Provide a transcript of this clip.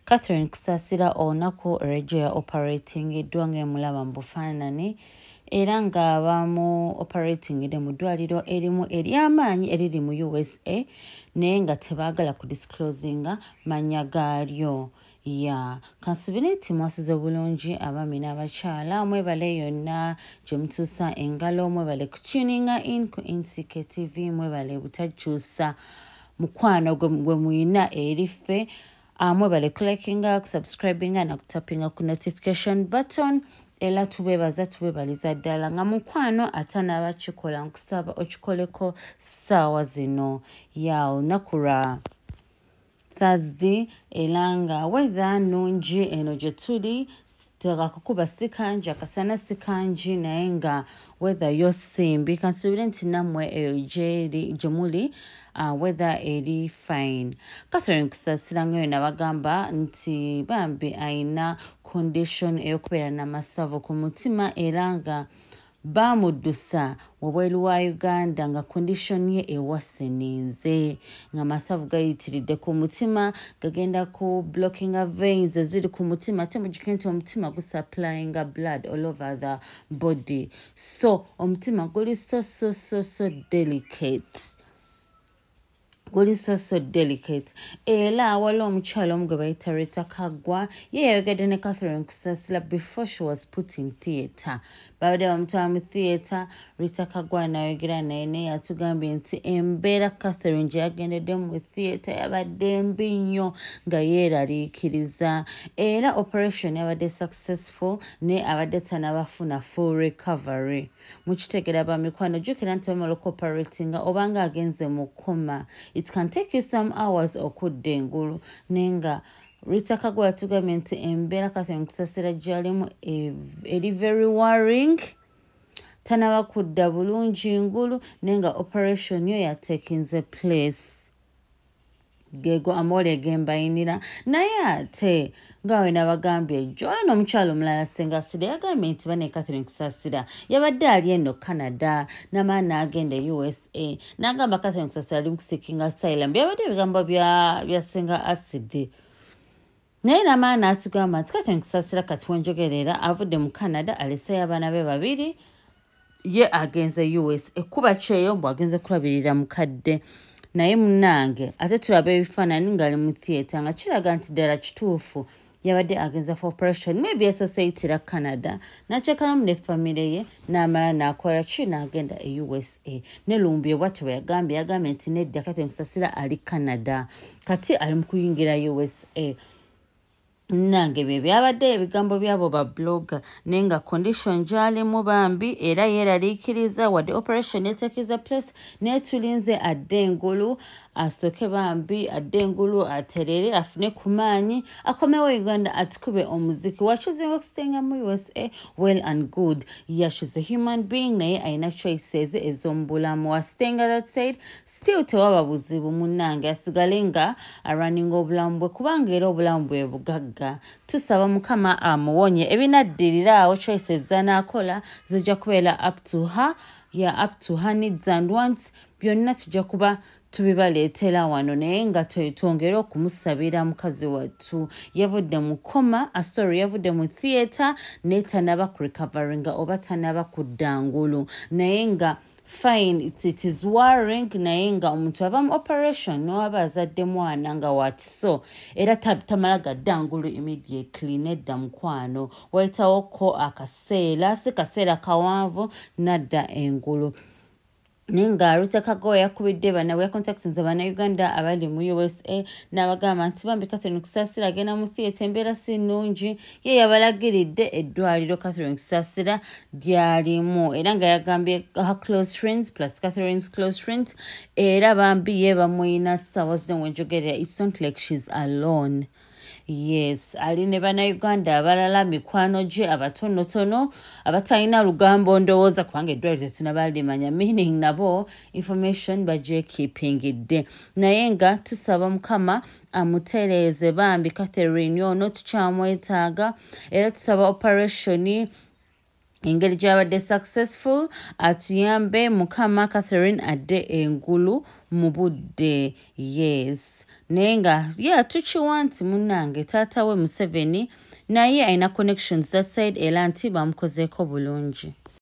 Catherine Kusasira olunaku olw'ejjo ya operatingiddwa ng'emulaba mu bufaananyi, era nga bamu operatingidde mu ddwaliro erimu ery'amaanyi eriri mu USA, naye nga tebaagala ku disclosinga mannya gaalyo. Ya kansubire nti mwasuze bulungi, abaami n'abakyala. Mwebale yonna gye mutuusa engalo, mwebale kutuninga in ku NCK TV, mwebale butakyusa mukwano gwe muyina eri ffe. Mwebale kulikinga, kusubscribinga nakutapinga ku notification button, era tubebaza, tubebaliza ddala. Nga mukwano atanaba kikola, nkusaba okikoleko ssaawa zino. Ya olunaku lwa Thursday, era nga weather nungi eno gye tuli, akakuba si kangi, akasana si kangi, naye nga weather yo si mbi. Kansuubire nti nammwe eyo gyeri gye muli, weather eri fine. Catherine Kusasira nga yo nabagamba nti bambi ayina condition ey'okubeera n'amasavu ku mutima, era nga baamuddusa wabweru wa Uganda nga condition ye ewaseninze, nga amasavu gayitiridde ku mutima, gagenda ku blockinga veins eziri ku mutima. Ate mujjuke nti omutima gusupplyinga blood all over the body, so omutima guli so so so so delicate, guli so so delicate. Era waliwo omukyala omu gwe bayita Rita Kaggwa, ye yayogedde ne Catherine Kusasira before she was put in theatre. Babadde bamutwala mu theatre, Rita Kaggwa nayogera naye, naye yatugambye nti embeera Catherine gye yagendedde mu theatre yabadde mbi nnyo, nga yeeraliikiriza. Era operation yabadde successful, naye abadde tanabafuna full recovery. Mukitegera bamikwano? Jjukira nti bamala okuoperatinga, obanga agenze mu coma, it can take you some hours okudda engulu. Naye nga Rita Kaggwa yatugambye nti embeera Catherine Kusasira gy'alimu eri very worrying, tanaba kudda bulungi ngulu, naye nga operation yo yatekinze place. Gego amawulire gembayinira. Naye ate nga we nabagambye ejjo, n'omukyalo omulala Senga Acid yagambye nti bane Catherine Kusasira yabadde ali eno Canada, namala n'agenda e USA, n'agamba Catherine Kusasira ali mukuseekinga asylum. Byabadde ebigambo bya Senga Acid, naye namala n'atugamba nti Catherine Kusasira kati wenjogerera avudde mu Canada, aleseyo abaana be babiri, ye agenze US ekuba kyeyo, mbu agenze kulabirira mukadde. Naye munnange, ate tulaba ebifaananyi ng'ali mu theatre, nga kiraga nti ddala kituufu yabadde agenza for operation. Maybe yasoose Canada, n'akyekalamu ne famire ye, n'amala n'akola ki, n'agenda e USA. Ne Lumbuye bwatyo bwe yagambye, yagambye nti nedda, Catherine Kusasira ali Canada, kati ali mu kuyingira USA. Nange bye byabadde ebigambo byabo ba blogger, naye nga condition gy'alimu bambi era yeeraliikiriza, wadde operation yetekiza place, naye tulinze adde engulu, asooke bambi adde engulu, aterere, afune ku maanyi, akomewo Uganda atukube omuziki. Wakizinga okustenga mu USA, well and good. Yeah, she's a human being, naye alina choices ez'omu bulamu. Wasitenga that side, still tewaba buzibu munnange, asigale nga arunninga obulamu bwe, kubanga era obulamu bwe bugagga. Tusaba Mukama amuwonye. Ebinaddirira awo, choices zanaakola zijja kubeera up to her, yeah, up to her needs and wants. Byonna tujja kuba tubibaleetera wano, naye nga twongere okumusabira mukazi wattu. Yavudde mu coma, sorry, yavudde mu theatre, naye tanaba kurecoveringa oba tanaba kudda ngulu. Naye nga fine, it is worrying. Naye nga omuntu ava mu operation, nowaba azadde mwana nga wakiso, era tamala gadda ngulu immediately. Nedda mukwano, wayitawoko akaseera, si kaseera kawanvu, nadda engulu. Naye nga Rita Kaggwa yakubidde bana, yacontactinze Bannayuganda abali mu USA, n'abagamba nti bambi Catherine Kusasira agenda mu theatre, embeera si nnungi. Ye yabalagiridde eddwaliro Catherine Kusasira lyalimu, era nga yagambye her close friends plus Catherine's close friends, era bambi ye bamuyina ssaawa zino wenjogerera. It's not like she's alone. Yes, ali ne Bannayuganda abalala, mikwano gye abatonotono abatalina lugambo ndowooza, kubanga eddwaliro tetunabalimanya, meaning nabo information bagyekeepingidde. Naye nga tusaba Mukama amutereeze bambi Catherine ono, tukyamwetaaga. Era tusaba operation engeri gyabadde successful, atuyambe Mukama, Catherine adde engulu mu budde. Yes. Naye nga yeah, tukiwa nti munnange taata we Museveni naye alina connections that side, era nti bamukozeeko bulungi.